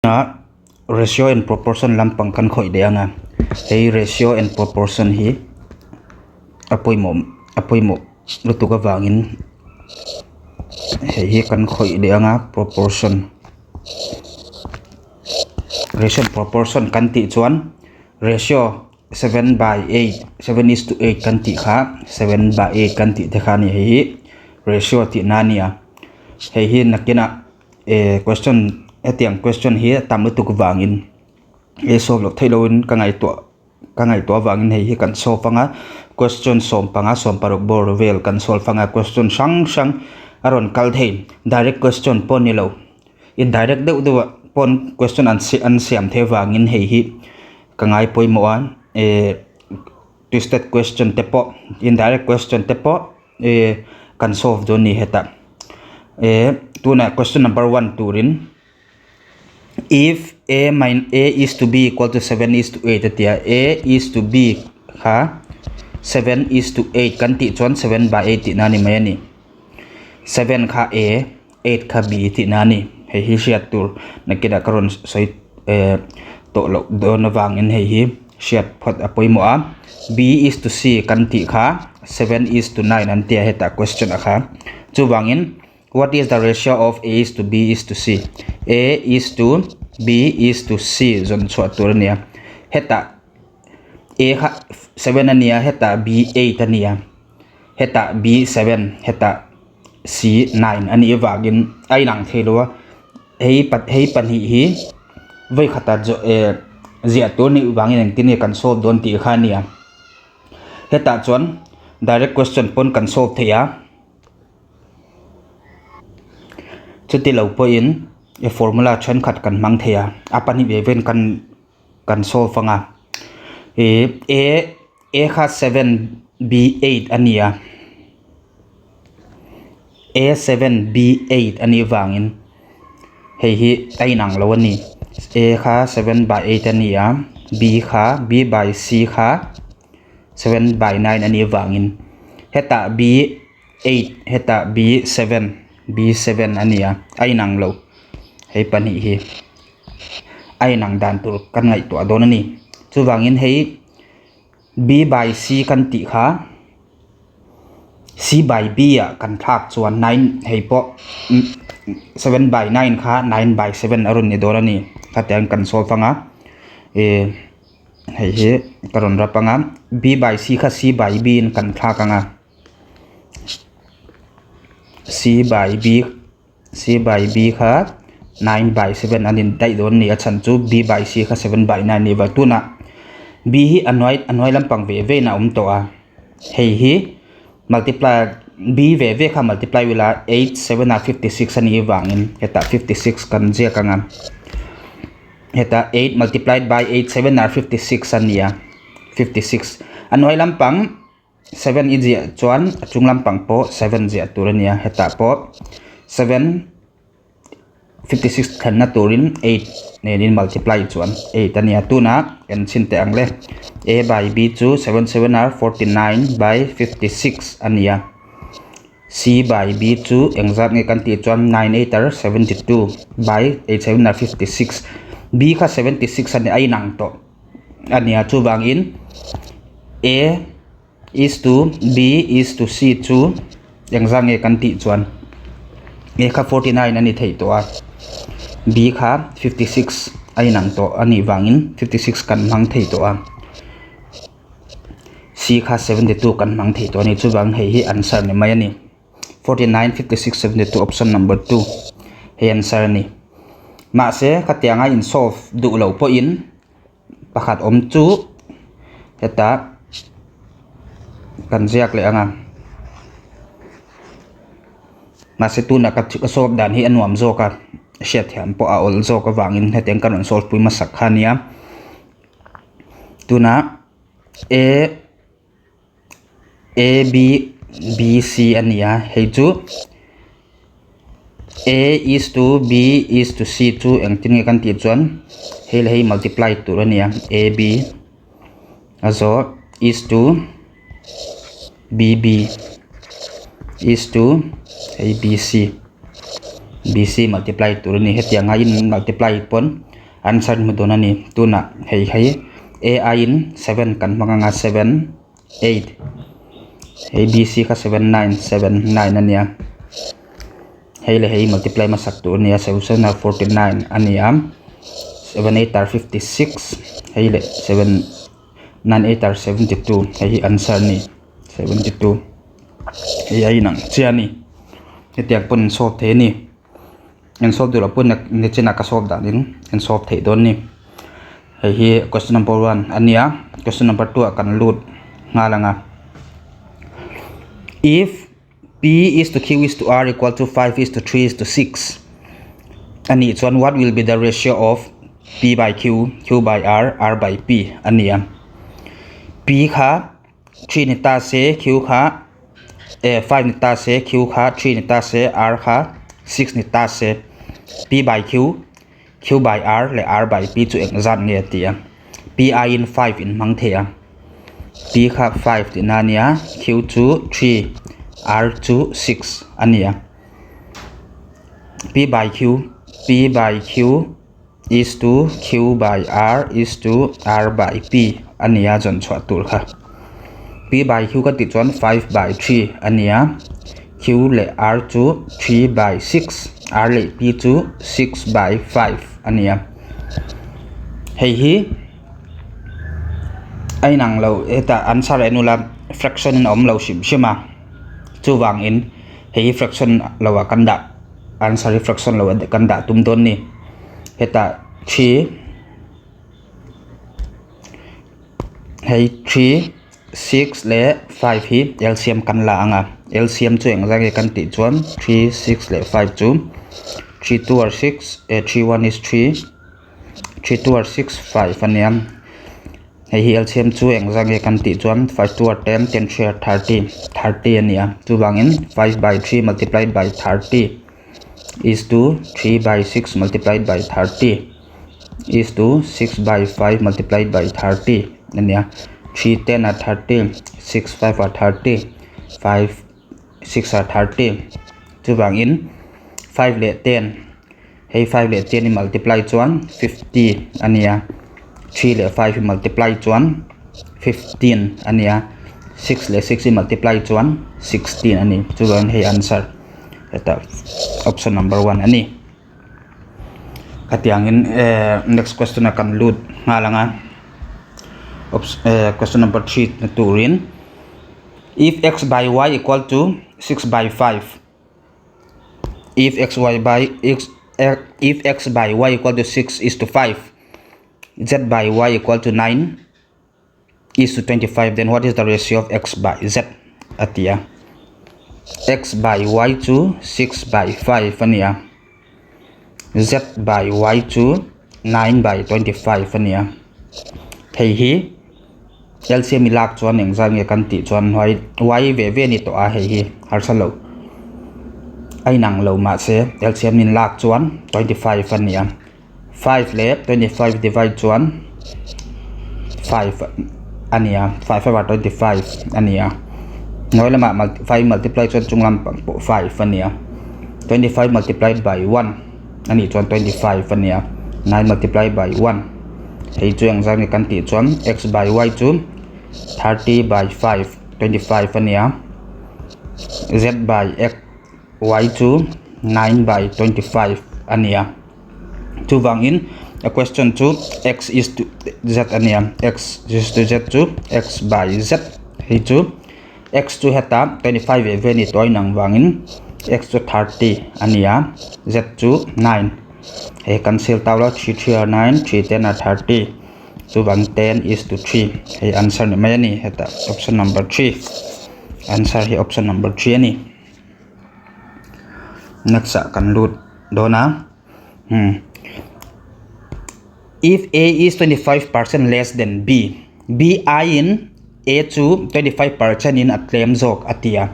A ratio and proportion lampang kan khawih leh ang a, hei ratio and proportion hi a pawimawh a pawimawh lutuk avangin hei hi kan khawih leh ang a proportion ratio and proportion kan tih chuan ratio 7/8 7:8 kan tih kha 7/8 kan tih te kha a ni hei hi ratio tihna a ni a hei hi nakinah. Eh question hetiang question hi a tam lutuk vangin he solve loh theih lohin ka ngaihtuah ka ngaihtuah avangin hei hi kan solve anga question 15 16 bawr vel kan solve anga question hrang hrang a rawn kal thei direct question pawh ni lo indirect deuh deuh ah pawn question an an siam theih avangin hei hi ka ngai pawimawh a eh twisted question te pawh indirect question te pawh. Eh kan solve dawn ni hetah eh tunah question number one turin if a min a is to b equal to 7 is to 8 a tia a is to b kha 7 is to 8 kan tih chuan 7 by 8 tihna a ni mai a ni 7 kha a 8 kha b tihna a ni hei hi hriat tur nakinah ka rawn sawi eh tawh loh dawn avangin hei hi. Hriat phawt a pawimawh a, B is to C kan tih kha 7 is to 9 an tia hetah question a kha. Chuvangin what is the ratio of A is to B is to C? A is to B is to C zawn chhuah tur a nia. Hetah A kha 7 a nia, hetah B 8 a nia, hetah B 7, hetah C 9 a nih avangin a inang thei lo a. Hei hei pahnih hi vawi khatah zawh eh ziah tur nih vangin engtin nge kan solve dawn tih kha a ni a hetah chuan direct question pawn kan solve thei a chuti lo pawhin e formula thenkhat kan hmang thei a a pahnih ve vel kan kan solve anga ih a. A kha 7 B 8 a ni a, A 7 B 8 a nih vangin hei hi a inang lo a ni. A kha 7 by 8 a ni a, B kha B by C kha 7 by 9 a nih vangin hetah B 8 hetah B 7 B 7 a ni a, a inang lo hei pahnih hi a inang dan tur kan ngaihtuah dawn a ni. Chuvangin hei. B by C kan tih kha C by B ah kan thlak chuan 9 hei pawh 7 by 9 kha 9 by 7 a rawn ni dawn a ni khatiang kan solve anga ih hei hi ka rawn rap anga B by C kha C by B in kan thlak anga C by B C by B kha 9 by 7 an in daih dawn a ni a chhan chu B by C kha 7 by 9 a ni va tunah B hi a hnuai a hnuai lampang ve ve in a awm tawh a hei hi multiply B ve ve kha multiply ula 8 7 ah 56 a nih avangin hetah 56 kan ziak ang a hetah 8 multiplied by 8 7 ah 56 a ni a 56 a hnuai lampang. 7 i ziah chuan a chung lampang pawh 7 ziah tur a ni a hetah pawh 7 56 thlenna turin 8 nenin multiply chuan 8 a ni a tunah kan chhin teh ang le a by b chu 7 7 are 49 by 56 a ni a c by b chu engzat nge kan tih chuan 9 8 are 72 by 8 7 are 56 b kha 76 a ni a inang tawh. A nia chuvangin A is to B is to C chu engzah nge kan tih chuan A kha 49 a ni theih tawh a B kha 56 a inang tawh a nih vangin 56 kan hmang thei tawh a C kha 72 kan hmang thei tawh a ni chuvang hei hi answer ni mai a ni. 49 56 72 option number 2 hei answer a ni mahse khatianga in solve duh loh pawhin pakhat awm chu hetah kan ziak leh ang a mahse tunah ka solve dan hi a nuam zawk a hriatthiam pawh a awl zawk avangin hetiang ka rawn solve pui hmasak kha a nia tunah a. A B B C a ni a hei chu A is to B is to C chu engtin nge kan tih chuan hei leh hei multiply tur a ni a A B a zawh is to B B is to hei B C B C multiply tur a ni hetianga in multiply pawn. Answer hmu dawn a ni. Tunah hei hi A aiin 7 kan hmang anga 7, 8 hei BC kha 7, 9, 7, 9 a nia. Hei leh hei multiply hmasak tur a nia 7, 7 are 49 a ni a. 7, 8 are 56 hei leh 7, 9, 8 are 72 hei hi answer a ni 72 hei a inang chiah a ni. Hetiang pawn in solve thei a ni. In solve duh loh pawn nichin a ka solve danin in solve theih dawn a ni. Hei hi question number 1 a nia question number 2 ah kan lut nghal ang a. If P is to Q is to R equal to 5 is to 3 is to 6 a nih chuan what will be the ratio of P by Q, Q by R, R by P a ni a. P kha 3 ni ta se Q kha eh 5 ni ta se Q kha 3 ni ta se R kha 6 ni ta se P by Q, Q by R leh R by P chu eng zat nge a ti a. P aiin 5 in hmang thei a. P kha 5 tihna a nia, Q chu 3, R chu 6 a ni a. P by Q, P by Q is to Q by R is to R by P a ni a zawn chhuah tur kha. P by Q ka tih chuan 5 by 3 a ni a, Q leh R chu 3 by 6, R leh P chu 6 by 5 a ni a. Hei hi a inang lo hetah answer en ula fraction in a awm lo hrim hrim a chuvangin hei hi fraction lo ah kan dah answer hi fraction lo ah kan dah tum dawn a ni hetah 3 hei 3 6 leh 5 hi LCM kan la ang a LCM chu engzah nge kan tih chuan 3 6 leh 5 chu 3 2 are 6 eh 3 1 is 3 3 2 are 6 5 a nia hei hi LCM chu engzah nge kan tih chuan 5 2 are 10 10 3 are 30 30 a nia chuvangin 5 by 3 multiplied by 30 is to 3 by 6 multiplied by 30 is to 6 by 5 multiplied by 30 a nia 3 10 are 30 6 5 are 30 5 6 are 30 chuvangin 5 leh 10 hei 5 leh 10 i multiply chuan 50 a nia 3 leh 5 i multiply chuan 15 a nia 6 leh 6 i multiply chuan 16 a ni chuvangin hei answer hetah option number 1 a ni. Khatiangin eh next question ah kan lut nghal ang a eh question number 3 na turin if x by y equal to 6 by 5 if x y by x if x by y equal to 6 is to 5 z by y equal to 9 is to 25 then what is the ratio of x by z a ti a x by y chu 6 by 5 a ni a z by y chu 9 by 25 a ni a hei hi LCM i lak chuan engzat nge kan tih chuan y y ve ve a ni tawh a hei hi harsa lo a inang lo mahse LCM in lak chuan 25 a ni a. 5 leh 25 divide chuan 5 a ni a 5 5 are 25 a ni a hnuai lamah 5 multiply chuan chung lampang pawh 5 a ni a 25 multiplied by 1 a nih chuan 25 a ni a 9 multiply by 1 hei chu engzat nge kan tih chuan x by y chu 30 by 5 25 a ni a z by x y chu 9 by 25 a ni a. Chuvangin a question chu x is to z a nia x is to z chu x by z hei chu x chu heta 25 ve ve a ni tawh a inang vangin x chu 30 a ni a z chu 9 hei kan sel tau la 3 3 are 9 3 10 are 30 chuvang 10 is to 3 hei answer ni mai a ni heta option number 3 answer hi option number 3 a ni. Next ah kan lut dawn a if A is 25% less than B B aiin A chu 25% in a tlem zawk a ti a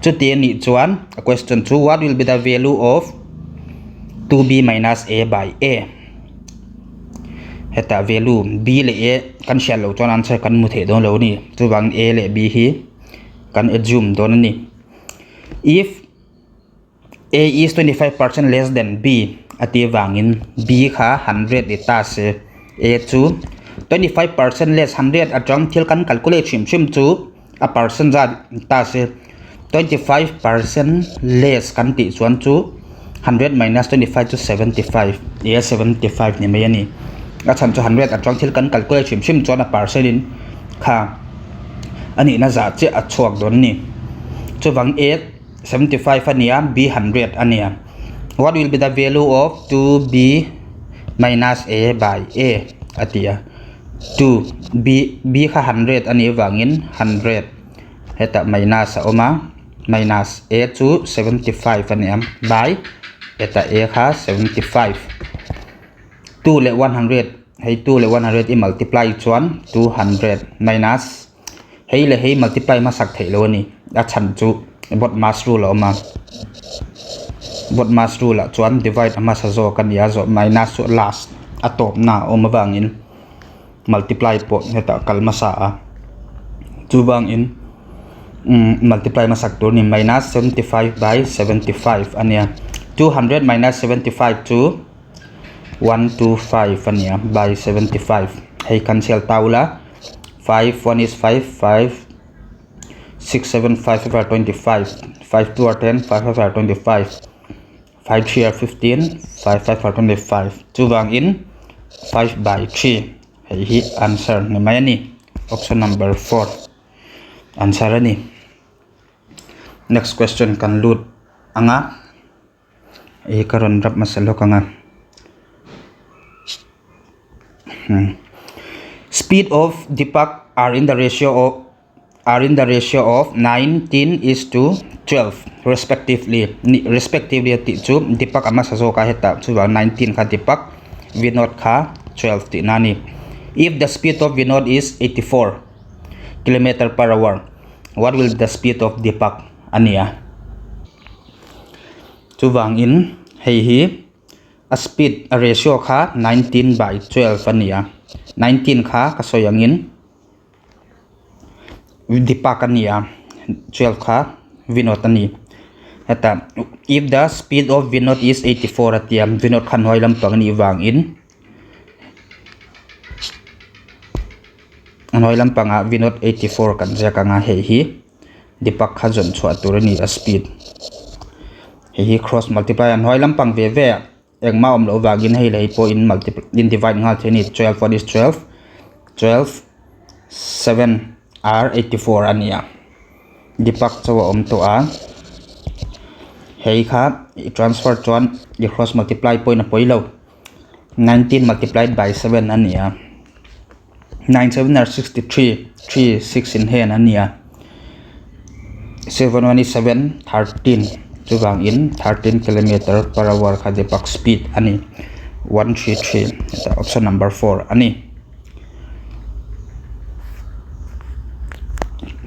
chuti a nih chuan a question chu what will be the value of 2B minus A by A hetah value B leh A kan hriat loh chuan answer kan hmu theih dawn lo a ni chuvangin A leh B hi kan assume dawn a ni. If A is 25% less than B. a tih avangin B kha 100 ni ta se A chu 25% less 100 atang thil kan calculate hrim hrim chu a percent zat ni ta se 25% less kan tih chuan chu 100 minus 25 chu 75 A 75 ni mai a ni. A chhan chu 100 atang thil kan calculate hrim hrim chuan a percent in kha a nihna zah chiah a chhuak dawn a ni. Chuvang A 75 a nia B 100 a nia. What will be the value of 2B minus A by A a ti a. 2 B B kha 100 a nih avangin 100 hetah minus a awm a minus A chu 75 a nia by hetah A kha 75. 2 leh 100 hei 2 leh 100 i multiply chuan 200 minus Hei leh hei multiply hmasak theih lo a ni. A chhan chu BODMAS rule a awm a. BODMAS rule ah chuan divide a hmasa zawk a ni a, zawh minus chu last a tawpna a awm avangin multiply pawh hetah kal hmasa a. Chuvangin umm multiply hmasak tur a ni minus 75 by 75 a nia. 200 minus 75 chu 125 a nia by 75 hei cancel ta ula. 5 1 is 5 5 6 7 5 5 are 25 5 2 are 10 5 5 are 25 5 3 are 15 5 5 are 25 chuvangin 5 by 3 hei hi answer ni mai a ni option number 4 answer a ni next question kan lut anga Hei ka rawn rap hmasa lawk ang a speed of Deepak are in the ratio of are in the ratio of 19 is to 12 respectively respectively a tih chu Deepak a hmasa zawk a hetah chuvang 19 kha Deepak Vinod kha 12 tihna a ni if the speed of Vinod is 84 kilometer per hour what will be the speed of Deepak a ni a. Chuvangin hei hi a speed a ratio kha 19 by 12 a ni a, 19 kha ka sawi angin Deepak a ni a, 12 kha Vinod a ni. Heta if the speed of Vinod is 84 a tia Vinod kha hnuai lampang a nih vangin a hnuai lampangah Vinod 84 kan ziak ang a hei hi. Deepak kha zawn chhuah tur a ni a speed hei hi cross multiply a hnuai lampang ve ve ah engmah awm loh vangin hei leh hei pawh in multiply in divide nghal thei a ni 12 what is 12 12 7 r 84 a ni a Deepak chu a awm tawh a hei kha i transfer chuan i cross multiply pawhin a pawi lo 19 multiplied by 7 a ni a. 9 7 are 63 3 6 in hen a nia 7 1 is 7 13 chuvangin 13 kilometer per hour kha Deepak speed a ni 133 hetah option number 4 a ni.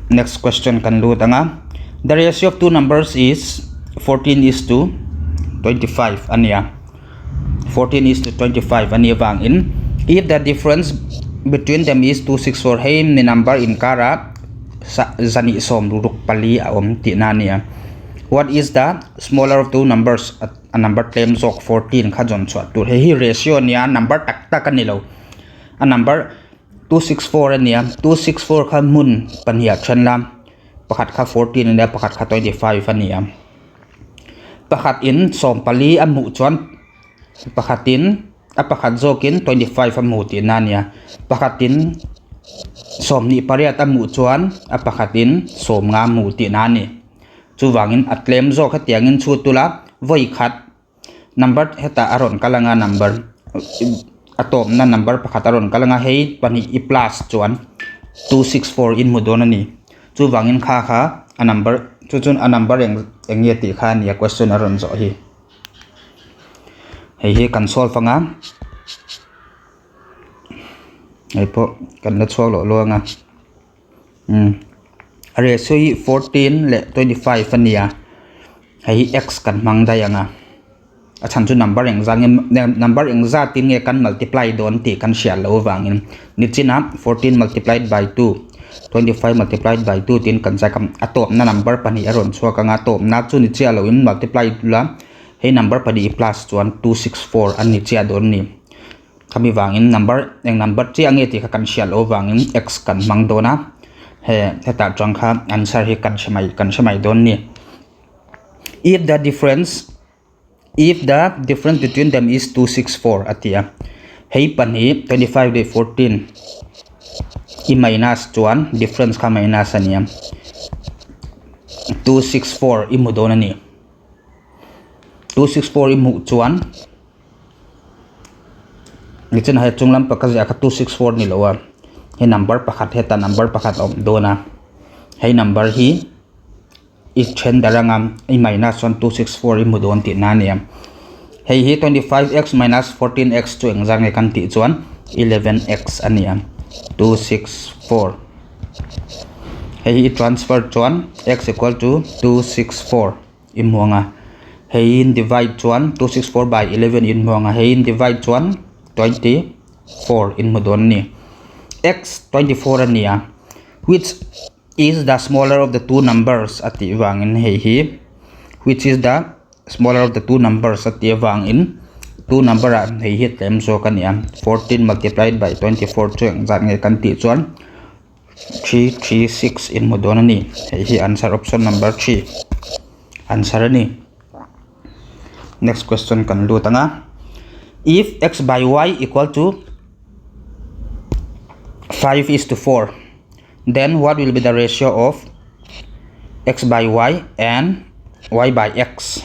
Next question kan lut ang a the ratio of two numbers is 14 is to 25 a nia. 14 is to 25 a nih avangin if the difference between them is 264 hei mi number inkara zani sawm ruk pali a awm tihna a ni a what is the smaller of two numbers a number tlem zawk 14 kha zawn chhuah tur hei hi ratio a nia number tak tak a ni lo a number 264 a nia 264 kha hmun pahnih ah then la pakhat kha 14 a nia pakhat kha 25 a ni a. Pakhatin 14 a hmuh chuan pakhatin a pakhat zawkin 25 a hmu tihna a nia. Pakhatin 28 a hmuh chuan a pakhatin 50 a hmu tihna a ni. Chuvangin a tlem zawk hetiangin chhut ula vawi khat number hetah a rawn kal anga number a tawpna number pakhat a rawn kal anga hei pahnih i plus chuan 264 in hmu dawn a ni. Chuvangin kha kha a number chu chuan a number eng eng nge tih kha a nia question a rawn zawh hi. Hei hi kan solve anga hei pawh kan la chhuak loh luang a umm a ratio hi 14 leh 25 a nia hei hi x kan hmang daih ang a. A chhan chu number engzat nge number engzat in nge kan multiply dawn tih kan hriat loh avangin nichin ah 14 multiplied by 2 25 multiplied by 2 tiin kan ziak a a tawpna number pahnih a rawn chhuak ang a tawpna chu ni chiah loin multiply ula. Hei number pahnih plus chuan 264 an ni chiah dawn a ni. Khami vangin number eng number chiah nge tih kha kan hriat loh avangin x kan hmang dawn a. He hetah chuan kha answer hi kan hre mai kan hre mai dawn a ni. If the difference if the difference between them is 264 a ti a. Hei pahnih 25 leh 14 i minus chuan difference kha minus a ni a. 264 i hmu dawn a ni. 264 i hmuh chuan nichin hei chung lam pakhat ziah kha 264 ni lo a. Hei number pakhat heta number pakhat a awm dawn a. Hei number hi i then darh anga i minus chuan 264 i hmu dawn tihna a ni a. Hei hi 25x minus 14x chu engzah nge kan tih chuan 11x a ni a. 264 Hei hi i transfer chuan x equal to 264 i hmu anga. Hei in divide chuan 264 by 11 in hmu anga. Hei in divide chuan 24 in hmu dawn a ni. X 24 a ni a which is the smaller of the two numbers a tih vangin hei hi which is the smaller of the two numbers a tih avangin two number ah hei hi tlem zawk a ni a 14 multiplied by 24 chu engzat nge kan tih chuan 336 in hmu dawn a ni hei hi answer option number 3 answer a ni. Next question kan lut ang a if x by y equal to 5 is to 4 Then what will be the ratio of x by y and y by x?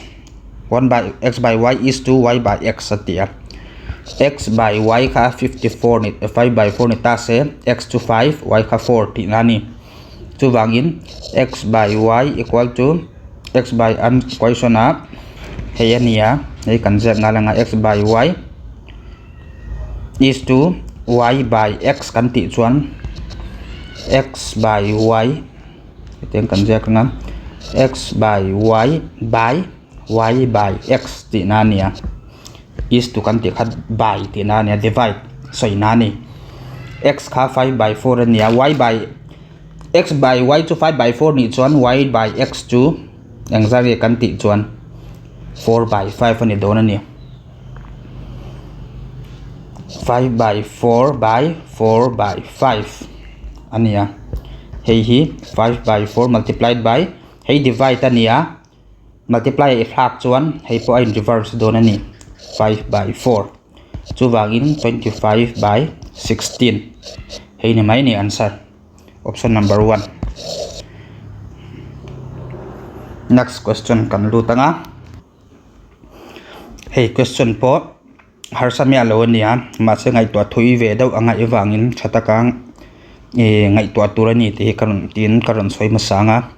1 by x by y is to y by x a ti a. x by y kha 54 ni 5 by 4 ni ta se x chu 5 y kha 4 tihna a ni. Chuvangin x by y equal to x by an question ah hei a ni a hei kan ziak nghal anga x by y is to y by x kan tih chuan x by y hetiang kan ziak ang a x by y by y by x tih na a ni a is to kan tih kha by tih na a ni a divide sawi na a ni x kha 5 by 4 a ni a y by x by y chu 5 by 4 nih chuan y by x chu engzah nge kan tih chuan 4 by 5 a ni dawn a ni. 5 by 4 by 4 by 5 a ni a hei hi 5 by 4 multiplied by hei divide a ni a multiply i thlak chuan hei pawh a in reverse dawn a ni 5 by 4 chuvangin 25 by 16 hei ni mai ni answer option number 1 next question kan lut anga. Hei question pawh harsa miah lo a ni a mahse ngaihtuah thui ve deuh a ngaih avangin tha taka ih ngaihtuah tur a ni tih hi ka rawn tiin ka rawn sawi hmasa ang a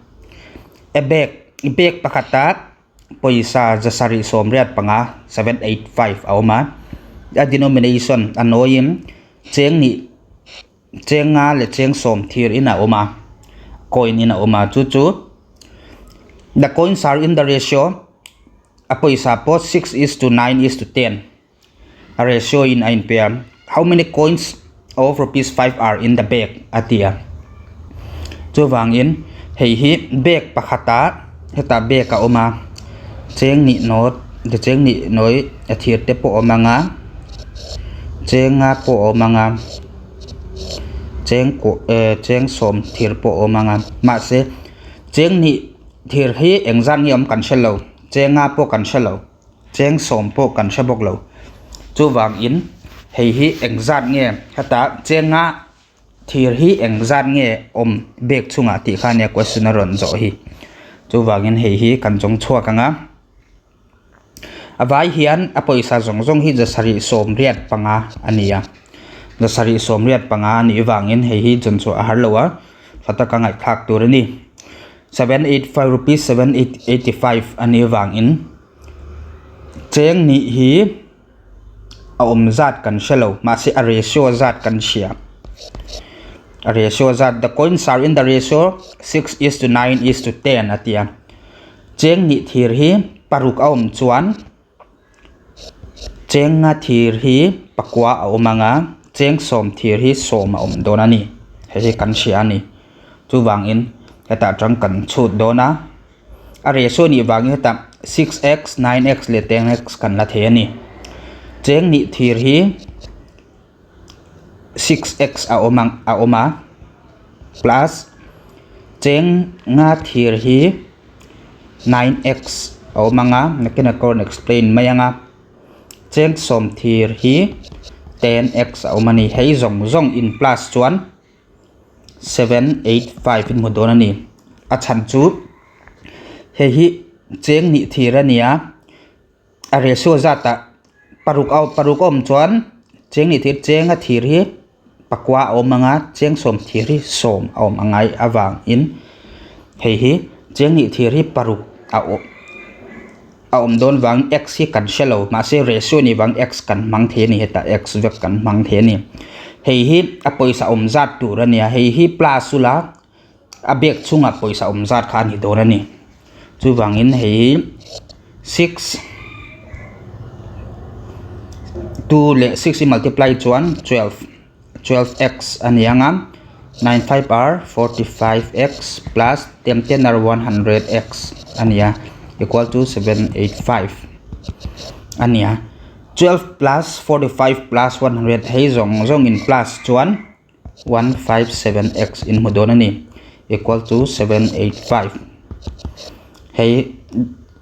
a bag bag pakhata pawisa zasarih 75 785 a awm a a denomination a nawiin cheng nih cheng nga leh cheng sawm thir in a awm a coin in a awm a chu chu the coins are in the ratio a pawisa pawh 6 is to 9 is to 10 a ratio in a inpe a how many coins of rupees 5 are in the bag a ti a chuvangin hei hi bag pakhata hetah bag a awm a cheng nih note cheng nih nawi a thir te pawh a awm ang a cheng nga pawh a awm ang a cheng kawh eh cheng sawm thir pawh a awm ang a mahse cheng hnih thir hi engzat nge awm kan hre lo cheng nga pawh kan hre lo cheng sawm pawh kan hre bawk lo chuvangin hei hi engzat nge heta cheng nga thir hi engzat nge awm bag chungah tih kha nia question a rawn zawh hi chuvangin hei hi kan zawng chhuak ang a. A vai hian a pawisa zawng zawng hi 785 a ni a, 785 a nih vangin hei hi zawn chhuah a har lo a, tha taka ngaihthlak tur a ni. 785 rupees 785 a nih vangin cheng nih hi a awm zat kan hre lo mahse a ratio zat kan hria. A ratio zat the coins are in the ratio 6 is to 9 is to 10 a ti a. Cheng nih thir hi paruk a awm chuan cheng nga thir hi pakua a awm ang a, cheng sawm thir hi sawm a awm dawn a ni. Hei hi kan hria a ni. Chuvangin hetah atang kan chhut dawn a, a ratio nih vangin hetah. 6x, 9x leh 10x kan la thei a ni. Cheng nih thir hi 6x a awm ang a awm a plus cheng nga thir hi 9x a awm ang a nakin a ka rawn explain mai ang a cheng sawm thir hi 10x a awm a ni hei zawng zawng in plus chuan 785 in hmu dawn a ni a chhan chu hei hi cheng nih thir a ni a. A ratio zatah paruk a paruk a awm chuan cheng nih thir cheng a thir hi pakua a awm ang a cheng sawm thir hi sawm a awm ang ai avangin hei hi cheng nih thir hi paruk a awm a awm dawn vang x hi kan hre lo mahse ratio nih vang x kan hmang thei a ni hetah x vek kan hmang thei a ni hei hi a pawisa awm zat tur a nia hei hi plus ula a bag chhungah pawisa awm zat kha a ni dawn a ni chuvangin hei hi six two leh six i multiply chuan twelve twelve x a ni ang a 95 r 45 x plus ten ten r 100 x a ni a equal to 785 a ni a 12 plus 45 plus 100 hei zawng zawng in plus chuan 157x in hmu dawn a ni equal to 785 hei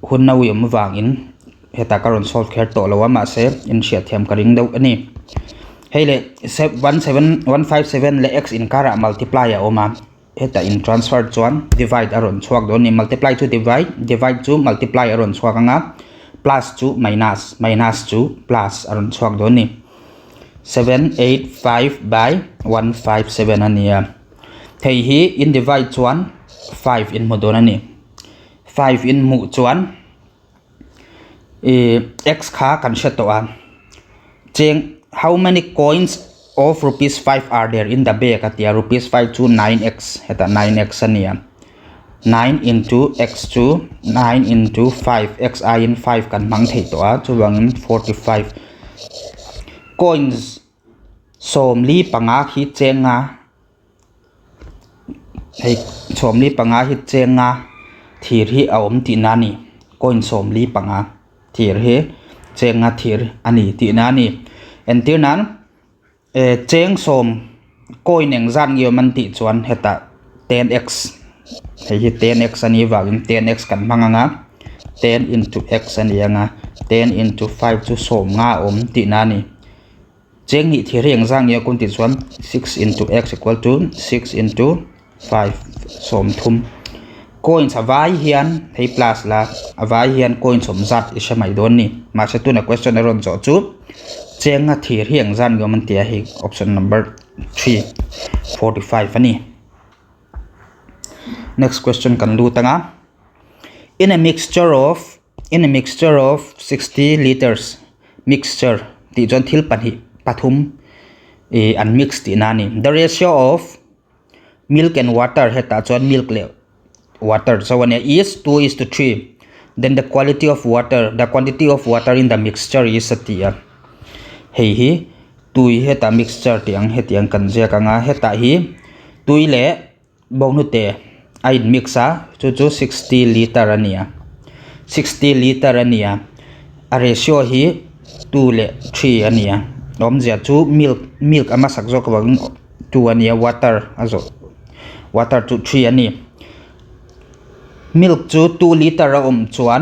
hun nawi awm avangin hetah ka rawn solve kher tawh lo a mahse in hriatthiam ka ring deuh a ni hei leh 157 leh x inkarah multiply a awm a hetah in transfer chuan divide a rawn chhuak dawn a ni multiply chu divide divide chu multiply a rawn chhuak ang a plus chu minus minus chu plus a rawn chhuak dawn a ni. 785 by 157 a ni a thei hi in divide chuan 5 in hmu dawn a ni 5 in hmuh chuan ih x kha kan hre tawh a cheng how many coins of rupees 5 are there in the bag a ti a rupees 5 chu 9x hetah 9x a ni a 9 into x chu 9 into 5 x aiin 5 kan hmang thei tawh a chuvangin 45 coins sawmli panga khi chenga hei sawmli panga hi chenga thir hi a awm tihna a ni coin sawmli panga thir hi chenga thir a ni tihna a ni entir nan Eh cheng sawm coin eng zat nge awm an tih chuan hetah 10x hei hi 10x a nih vangin 10x kan hmang ang a 10 into x a ni ang a 10 into 5 chu sawm nga a awm tihna a ni cheng hnih thir hi eng zat nge awm tih chuan 6 into x equal to 6 into 5 sawmthum coins a vai hian hei plus la a vai hian coins awm zat i hre mai dawn ni mahse tuna question a rawn zawh chu chenga thir hi eng zat nge awm an ti a hei option number 3 45 a ni next question kan lut anga in a mixture of in a mixture of 60 liters mixture tih chuan thil pahnih pathum ih an mix tihna a ni the ratio of Milk and water hetah chuan milk leh water chauh a nia is 2 is to 3 then the quality of water the quantity of water in the mixture is a ti a hei hi tui hetah mixture tih ang hetiang kan ziak ang a hetah hi tui leh bawnghnute a in mix a chu chu 60 litre a ni a 60 litre a ni a a ratio hi 2 leh 3 a ni a awmzia chu milk milk a hmasak zawk avangin 2 a ni a water a zawh water chu 3 a ni milk chu 2 liter a awm chuan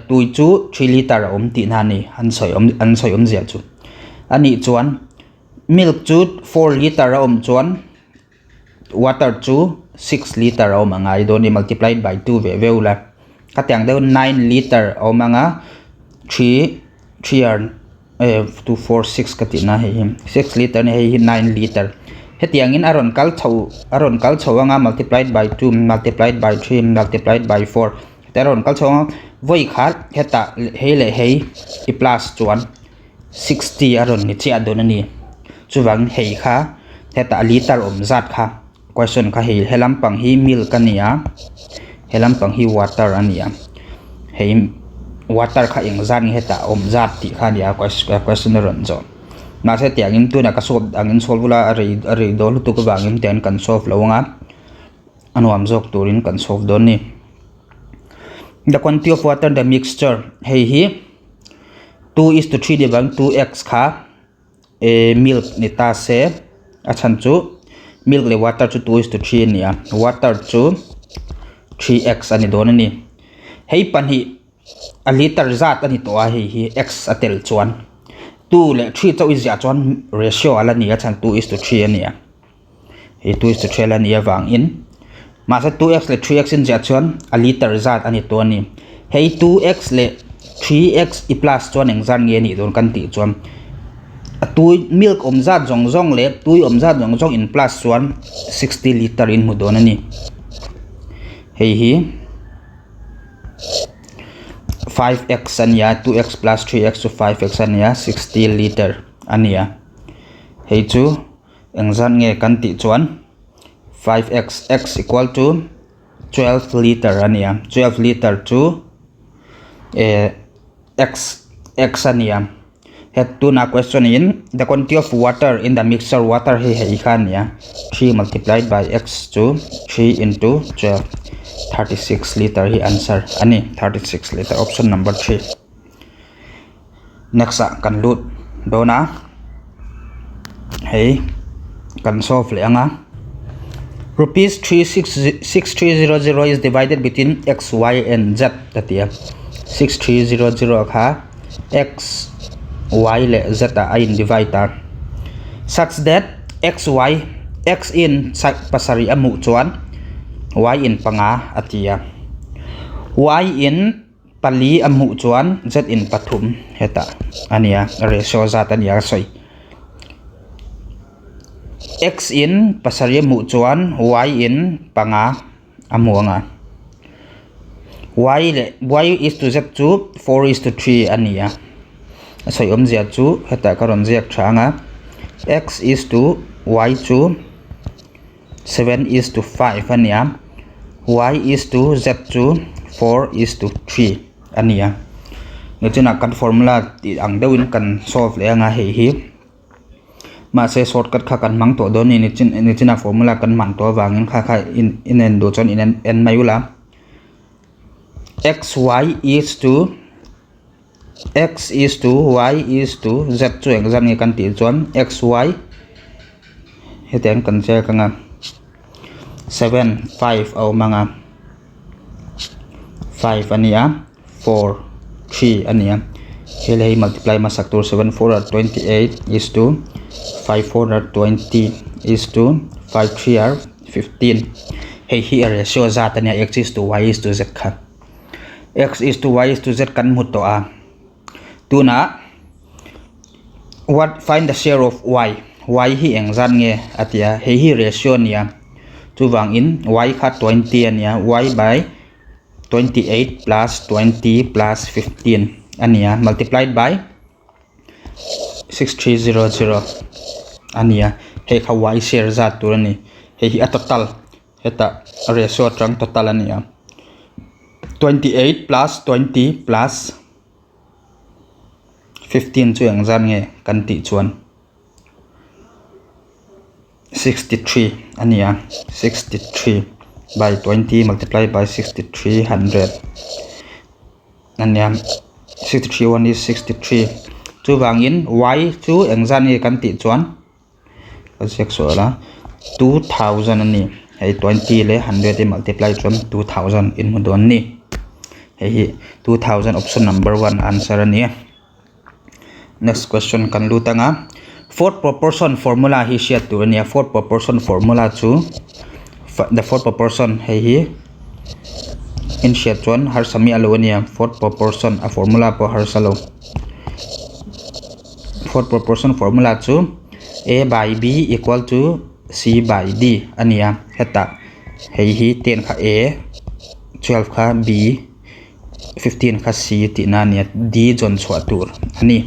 tui chu 3 liter a awm tihna a ni an sawi awm an sawi awmzia chu a nih chuan milk chu 4 liter a awm chuan water chu 6 liter a awm a ngai dawn a ni multiplied by 2 ve veu la khatiang deuh 9 liter a awm ang a 3 3 ar eh 2 4 6 ka tihna hei hi 6 liter a ni hei hi 9 liter hetiangin a rawn kal chho a rawn kal chho ang a multiplied by 2 multiplied by 3 multiplied by 4 heta a rawn kal chho ang a vawi khat hetah hei leh hei i plus chuan 60 a rawn ni chiah dawn a ni chuvangin hei kha hetah liter awm zat kha question kha hei he lampang hi milk a ni a he lampang hi water a ni a hei water kha eng zat nge hetah awm zat tih kha a ni a question a rawn zawh mahse tiangin tunah ka solve angin solve ula a rei a rei dawn lutuk avangin tiangin kan solve lo ang a a nuam zawk turin kan solve dawn a ni. The quantity of water in the mixture hei hi 2 is to 3 ni bang 2x kha eh milk ni ta se a chhan chu milk leh water chu 2 is to 3 a ni a water chu 3x a ni dawn a ni hei pahnih a liter zat a ni tawh a hei hi x a tel chuan 2 leh 3 chauh i ziah chuan ratio a la ni a chhan 2 is to 3 a ni a. Hei 2 is to 3 a la ni avangin mahse 2x leh 3x in ziah chuan a liter zat a ni tawh a ni. Hei 2x leh 3x i plus chuan eng zat nge a nih dawn kan tih chuan a tui milk awm zat zawng zawng leh tui awm zat zawng zawng in plus chuan 60 liter in hmu dawn a ni. Hei hi 5x a ni a 2x plus 3x chu 5x a ni a 60 liter a ni a. Hei chu. Engzat nge kan tih chuan 5x x equal to 12 liter a ni a 12 liter chu eh x x a ni a het tuna question in the quantity of water in the mixture water hi hei kha a ni a 3 multiplied by x chu 3 into 12 36 liter hi answer a ni 36 liter option number 3 Next ah kan lut dawn a hei kan solve leh ang a rupees 36300 is divided between x y and z a ti a 6300 kha x y leh z ah a in divide a such that x y x in pasarih a hmuh chuan y in panga a ti a y in. Pali a hmuh chuan z in pathum hetah a nia ratio zat a nia ka sawi. X in pasarih a hmuh chuan y in panga a hmu ang a. Y leh y is to z chu 4 is to 3 a ni a. A sawi awmzia chu hetah ka rawn ziak tha ang a. X is to y chu 7 is to 5 a ni a, y is to z chu 4 is to 3 a ni a. Nichina kan formula tih ang deuhin kan solve leh anga hei hi mahse shortcut kha kan hmang tawh dawn a ni nichina formula kan hman tawh avangin kha kha inen duh chuan inen en mai ula x y is to X is to y is to z chu eng zat nge kan tih chuan x y hetiang kan ziak ang a 7 5 a awm ang a 5 a ni a 4 3 a ni a hei leh hei multiply hmasak tur 7 4 are 28 is to 5 4 are 20 is to 5 3 are 15 hei hi a ratio zat a nia x is to y is to z kha. X is to y is to z kan hmu tawh a tunah what find the share of y y hi eng zat nge a ti a hei hi ratio a ni a chuvangin y kha 20 a ni a y by 28 plus 20 plus 15 a ni a multiplied by 6300 a ni a hei kha y share zat tur a ni hei hi a total. Hetah ratio atang total a ni a, 28 plus 20 plus 15 chu eng zat nge kan tih chuan 63 a ni a, 63 by 20 multiply by 6300 a ni a, 63 one is 63 chuvangin y chu eng zat nge kan tih chuan. Ka ziak sual a 2000 a ni hei 20 leh 100 i multiply chuan 2000 in hmu dawn a ni hei hi 2000 option number 1 answer a ni a next question kan lut ang a fourth proportion formula hi hriat tur a ni a fourth proportion formula chu the fourth proportion hei hi in hriat chuan harsa miah lo a ni a fourth proportion a formula pawh harsa lo. Fourth proportion formula chu a by b equal to c by d a ni a hetah hei hi 10 kha a 12 kha b 15 kha c tihna a ni a d zawn chhuah tur a ni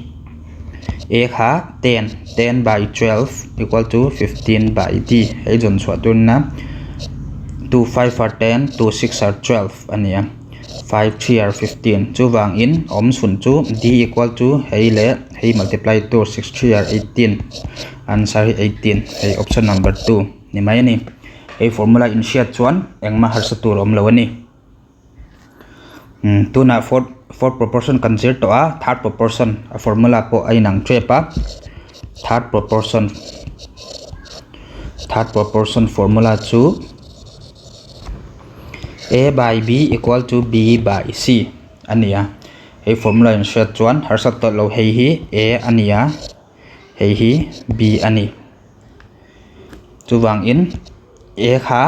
a kha 10 10 by 12 equal to 15 by d hei zawn chhuah tur a ni a 2 5 are 10 2 6 are 12 a ni a. 5 3 are 15 chuvangin awm chhun chu d equal to hei leh hei multiply tur 6 3 are 18 answer hi 18 hei option number 2 ni mai a ni hei formula in hriat chuan engmah harsa tur a awm lo a ni. Umm tunah fourth fourth proportion kan zir tawh a third proportion a formula pawh a inang tep a third proportion third proportion formula chu a by b equal to b by c a ni a hei formula in hriat chuan harsat tawh lo hei hi a a ni a hei hi b a ni chuvangin a kha.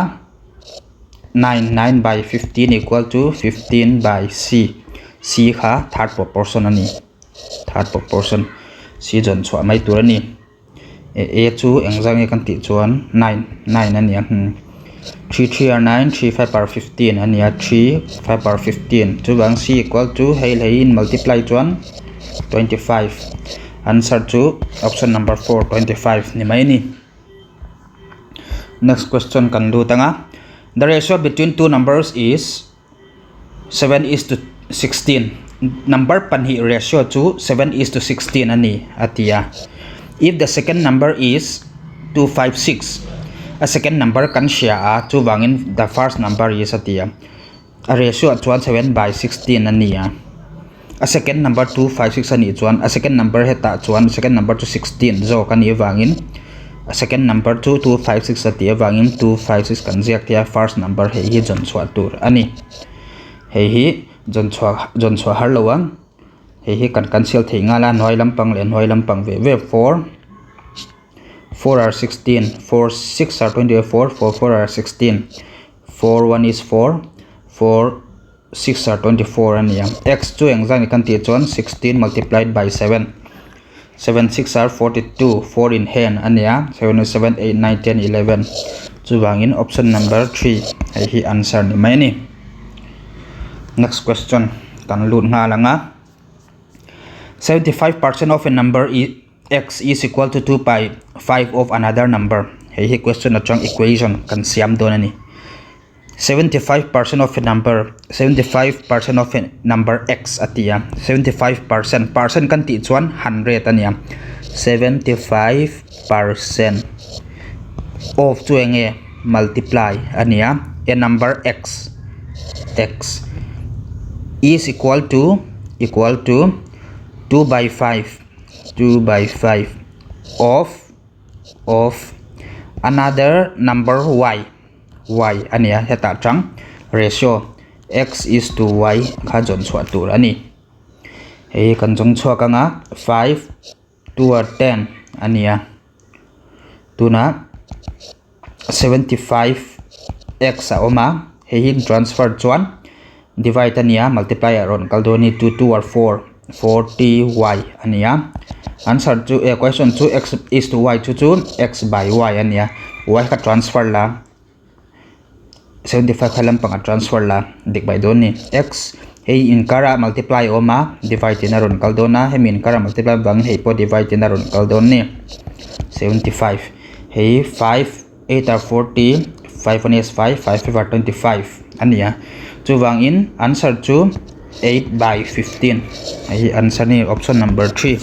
9 9 by 15 equal to 15 by c c kha third proportion a ni third proportion c zawn chhuah mai tur a ni a chu eng zat nge kan tih chuan 9 9 a ni a 3 3 are 9 3 5 are 15 a ni a 3 5 are 15 chuvang c equal to hei leh hei in multiply chuan 25 answer chu option number 4 25 ni mai a ni. Next question kan lut anga the ratio between two numbers is 7 is to 16 number pahnih ratio chu 7 is to 16 a ni a ti a if the second number is 256 a second number kan hria a chuvangin the first number is a ti a. A ratio ah chuan 7 by 16 a ni a, a second number 2 5 6 a nih chuan a second number hetah chuan second number chu 16 zawk a nih avangin a second number chu 2 5 6 a tih avangin 2 5 6 kan ziak thei a first number hei hi zawn chhuah tur a ni. Hei hi zawn chhuah zawn chhuah har lo a, hei hi kan cancel thei nghal a hnuai lampang leh hnuai lampang ve ve 4 4 are 16 4 6 are 24 4 4 are 16 4 1 is 4 4 6 are 24 a ni a x chu engzah nge kan tih chuan 16 multiplied by 7 7 6 are 42 4 in hand a ni a 7 7 8 9 10 11 chuvangin option number 3 hei hi answer ni mai a ni next question kan lut nghal ang a 75% of a number is X is equal to 2 by 5 of another number. Hei hi question atang equation kan siam dawn a ni. 75% of a number, 75% of a number x a ti a. 75%, percent kan tih chuan 100 a ni a. 75% of chu eng nge multiply a ni a. A number x, x is equal to, equal to 2 by 5. 2 by 5 of of another number y y a nia hetah tang ratio x is to y kha zawn chhuah tur a ni hei kan zawng chhuak anga 5 2 or 10 a nia tunah 75 x a awm a hei hi transfer chuan divide a nia multiply ah rawn kal dawn a ni 2 2 or 4 40 y a nia answer chu eh question chu x is to y chu chu x by y a nia y kha transfer la 75 kha lampang a transfer la dik mai dawn a ni x hei inkar ah multiply a awm a divide in a rawn kal dawn a hemi inkar ah multiply avangin hei pawh divide in a rawn kal dawn a ni 75 hei 5 8 are 40 5 1 is 5 5 5 are 25 a ni a chuvangin answer chu 8 by 15 hei hi answer a ni option number 3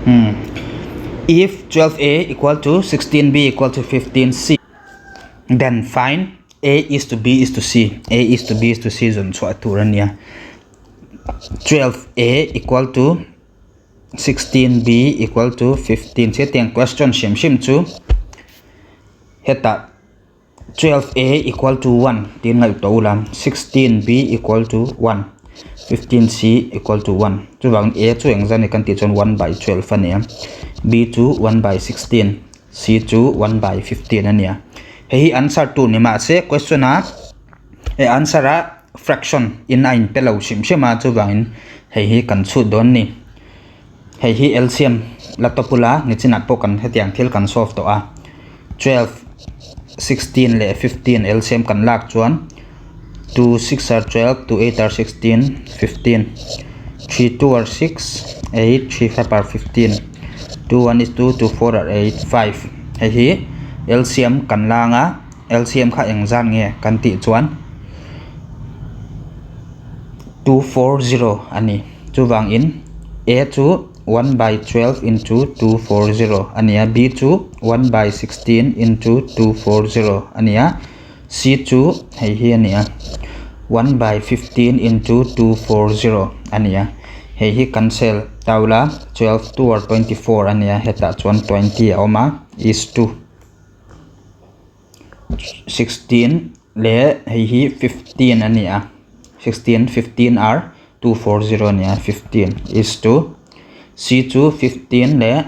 hmm if 12a equal to 16b equal to 15c then find a is to b is to c a is to b is to c zawn chhuah tur a nia 12a equal to 16b equal to 15 hetiang question hrim hrim chu hetah 12a equal to 1 tiin ngaihtuah ula 16b equal to 1 15c equal to 1 chuvangin a chu engzah nge kan tih chuan 1 by 12 a ni a b chu 1 by 16 c chu 1 by 15 a ni a hei hi answer tur ni mahse question a eh answer a fraction in a inpe lo hrim hrim a chuvangin hei hi kan chhut dawn a ni hei hi LCM la tawp ula nichinah pawh kan hetiang thil kan solve tawh a 12 16 leh 15 LCM kan lak chuan 2 6 are 12 2 8 are 16 15 3 2 are 6 8 3 5 are 15 2 1 is 2 2 4 are 8 5 hei hi LCM kan la anga LCM kha eng zat nge kan tih chuan 2 4 0 a ni chuvangin a chu 1 by 12 into 2 4 0 a ni a b chu 1 by 16 into 2 4 0 a ni a. C chu hei hi a ni a, 1 by 15 into 240 a ni a. Hei hi cancel ta ula, 12 2 or 24 a ni a, hetah chuan 20 a awm a, is to 16 leh hei hi 15 a ni a, 16 15 are 240 a ni a, 15 is to C chu 15 leh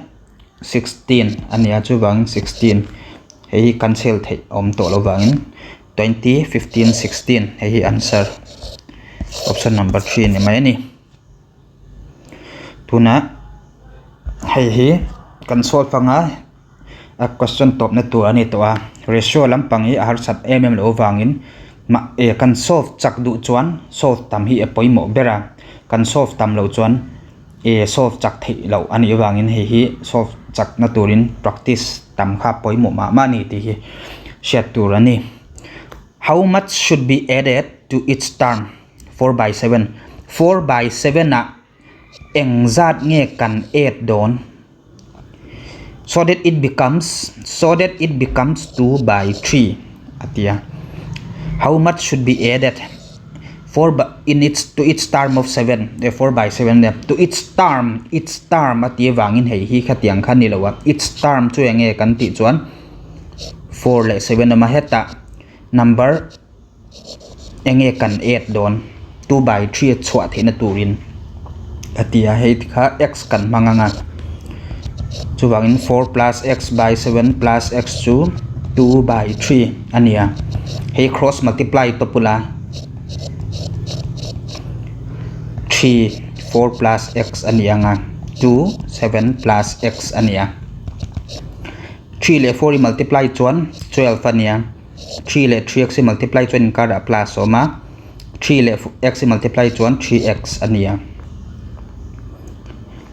16 a ni a, chuvangin 16 hei hi cancel theih a awm tawh lovangin 20 15 16 hei hi answer option number 3 a ni mai a ni. Tunah hei hi kan solve anga a question tawpna tur a ni tawh a, ratio lampang hi a harsat em em loh avangin mah eh kan solve chak duh chuan solve tam hi a pawimawh ber a, kan solve tam loh chuan eh solve chak theih loh a nih avangin hei hi solve chakna turin practice tam kha a pawimawh mah mah a ni tih hi hriat tur a ni. How much should be added to each term? 4 by 7 4 by 7 ah eng zat nge kan add dawn so that it becomes so that it becomes 2 by 3 a ti a how much should be added 4 by in its to each term of 7 eh 4 by 7 nia to each term each term a tih avangin hei hi khatiang kha ni lo a each term chu eng nge kan tih chuan 4 leh 7 a awm a hetah number Enge kan add dawn 2 by 3 a chhuah theihna turin a ti a hei kha x kan hmang anga chuvangin 4 plus x by 7 plus x chu 2 by 3 a ni a hei cross multiply tawp ula 3 4 plus x a ni anga 2 7 plus x a ni a 3 leh 4 i multiply chuan 12 a ni a. 3 leh 3x i multiply chuan inkarah plus a awm a, 3 leh x i multiply chuan 3x a ni a.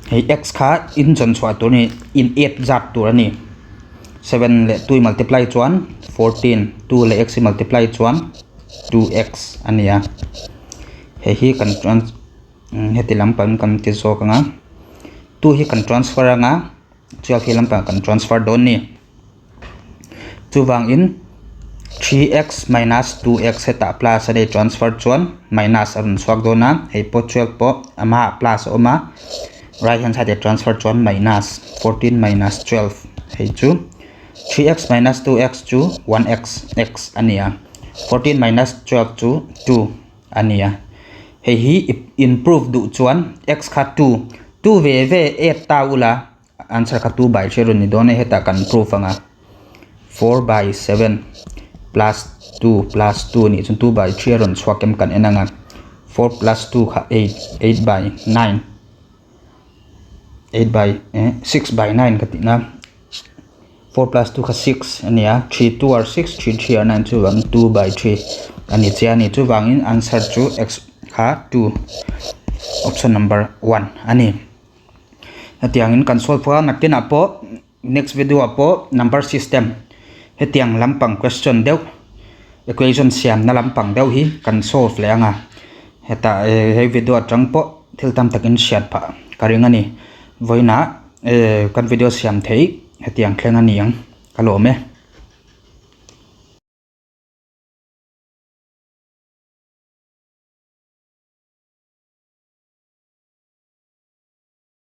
Hei x kha in zawn chhuah tur a ni, in add zat tur a ni. 7 leh 2 i multiply chuan 14, 2 leh x i multiply chuan 2x a ni a. Hei hi kan trans heti lampang kan ti zawk ang a, 2 hi kan transfer ang a, 12 hi lampang kan transfer dawn a ni. Chuvangin 3x minus 2x hetah plus a nei transfer chuan minus a rawn chhuak dawn a, hei pawh 12 pawh amahah plus a awm a, right hand side ah transfer chuan minus 14 minus 12 hei chu 3x minus 2x chu 1x x a ni a, 14 minus 12 chu 2 a ni a, hei hi improve duh chuan x kha 2 2 ve ve add ta ula. Answer kha 2 by 3 rawn ni dawn e hetah kan proof ang a 4 by 7 plus 2 plus 2 nih chuan 2 by 3 a rawn chhuak em kan en ang a 4 plus 2 kha 8 8 by 9 8 by eh 6 by 9 ka tihna 4 plus 2 kha 6 a ni a 3 2 are 6 3 3 are 9 chuvang 2 by 3 a ni chiah a ni chuvangin answer chu x kha 2 option number 1 a ni. Hetiangin kan solve a, nakinah pawh next video ah pawh number system hetiang lampang question deuh equation siamna lampang deuh hi kan solve leh ang a, hetah hei video atang pawh thil tam takin hriat phah ka ring a ni. Vawiinah kan video siam theih hetiang thleng a ni ang ka lawm e.